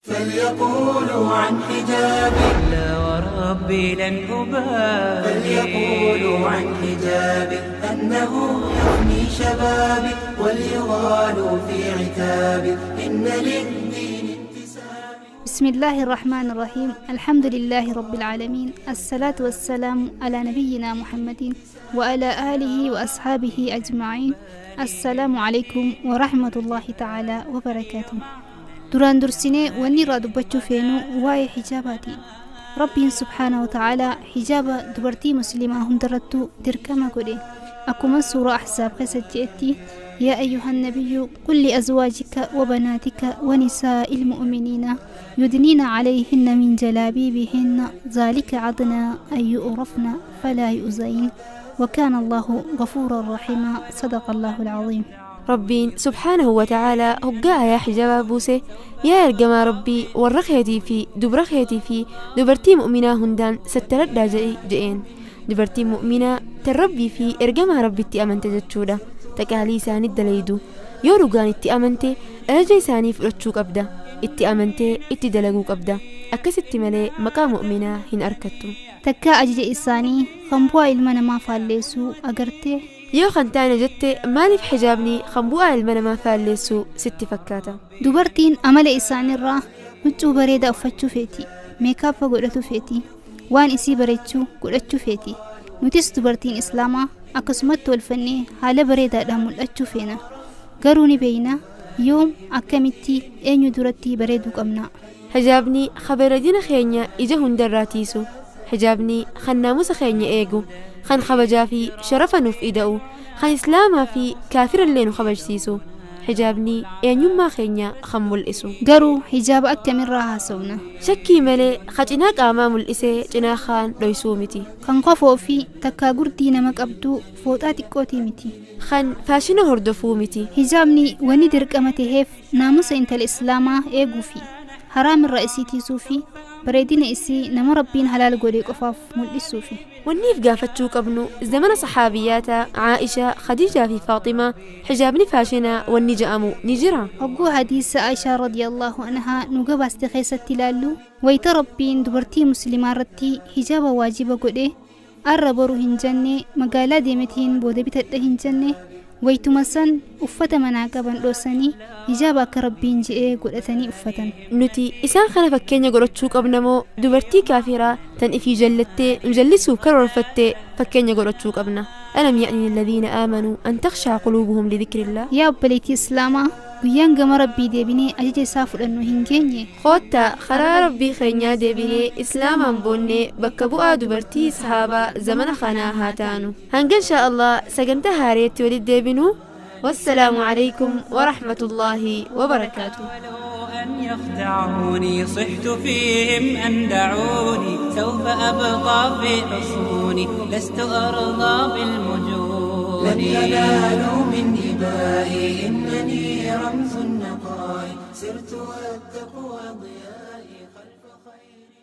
فليقولوا عن حجابي لا وربي لن أبالي، فليقولوا عن حجابي أنه يفني شبابي وليغالوا في عتابي إن للدين انتسابي. بسم الله الرحمن الرحيم. الحمد لله رب العالمين، الصلاة والسلام على نبينا محمد وعلى آله وأصحابه أجمعين. السلام عليكم ورحمة الله تعالى وبركاته. Duraan dursinee wanni irraa dubbachuu feenu waa'ee hijaabaati. Rabbiin subhaana wa ta'aalaa hijaaba dubartii musliimaa hundarrattuu dirqama godhe. Akkuma suuraa Ahzaab keessatti je'etti, yaa ayyuhan nabiyyu qul liazwaajika wa banaatika wa nisaa'il mu'miniina yudniina calayhinna min jalaabiibihinna zaalika adnaa an yu'rafna falaa yu'zayin wa kaana Allahu ghafuuran rahiimaa. Sadaqa Allahu alcaziim. Rabbiin subhaanahu wa ta'aalaa hoggaa ayaa hijaabaa buuse, yaa ergamaa Rabbii warra keetii fi dubra keetii fi dubartii mu'minaa hundaan sattaradhaa jedhi je'een. Dubartiin mu'minaa tan Rabbii fi ergamaa Rabbitti amante jechuudha. Taqaalii isaanii dalaydu. Yoo dhugaan itti amante ajaja isaanii fudhachuu qabda. Itti amantee itti dalaguu qabda. Akkasitti malee maqaa mu'minaa hin arkattu. Takkaa ajaja isaanii kan bu'aa ilma namaa faalleessuu agartee? Yoo kan taane jette maaliif hijaabni kan bu'aa ilma namaa faalleessuu sitti fakkaata? Dubartiin amala isaaniirraa huccuu bareedaa uffachuu feeti, meekaappa godhachuu feeti, waan isii bareechuu godhachuu feeti. Nutis dubartiin islaamaa akkasumatti tolfannee haala bareedaadhaan mul'achuu feena. Garuu ni beeyna yoom akkamitti eenyu duratti bareeduu qabna. Hijaabni kabareedina keenya ija hundarraa tiisu. Hijaabni kan naamusa keenya eegu, kan kabajaa fi sharafa nuuf ida'u, kan islaamaa fi kaafirallee nu kabajsiisu. Hijaabni eenyummaa keenya kan mul'isu. Garuu hijaaba akkamirraa haasofna? Shakkii malee ka cinaa qaamaa mul'isee cinaa kaan dhoysuu miti. Kan kofoo fi takkaa gurdii nama qabdu fooxaa xiqqootii miti. Kan faashina hordofuu miti. Hijaabni wanni dirqama taheef naamusa intala islaamaa eeguu fi haraamirraa isii tiisuu fi bareedina isii nama Rabbiin halaal godhe qofaaf mul'isuufi. Wanniif gaafachuu qabnu zamana saxaabiyaata Aa'ishaa, Khadiijaa fi Faaximaa hijaabni faashinaa wanni ja'amu ni jira. Hogguu hadiisa Aishaa radiyallahu anhaa nu gabaaste keessatti ilaallu, wayita Rabbiin dubartii musliimaa irratti hijaaba waajiba godhe arra boru hin jenne, magaalaa deemetiin booda bitadha hin jenne, wayituma san uffata manaa qaban dhoosanii hijaaba akka Rabbiin je'ee godhatanii uffatan. Nuti isaan kana fakkeenya godhachuu qabna moo dubartii kaafiraa tan ifii jallattee nu jallisuuf karoorfattee fakkeenya godhachuu qabna? Alam ya'ni alladhiina aamanuu an takhshaa quluubuhum lidhikrillah. Yaa obboleettii islaamaa, guyyaan gama Rabbii deebinee ajaja isaa fudhannu hin geenye. Koottaa karaa Rabbii keenyaa deebinee islaamaan boonnee bakka bu'aa dubartii sahaabaa zamana kanaa haa taanu. Hanga inshaa Allah sagantaa haareetti walitti deebinu. Wassalaamu alaikum warahmatullaahi wabarakaatuh. أن يخدعوني صحت فيهم أن دعوني سوف أبقى في حصوني لست أرضى بالمجون. لن ينالوا من إبائي إنني رمز النقاء سرت والتقوى ضيائي خلف خير.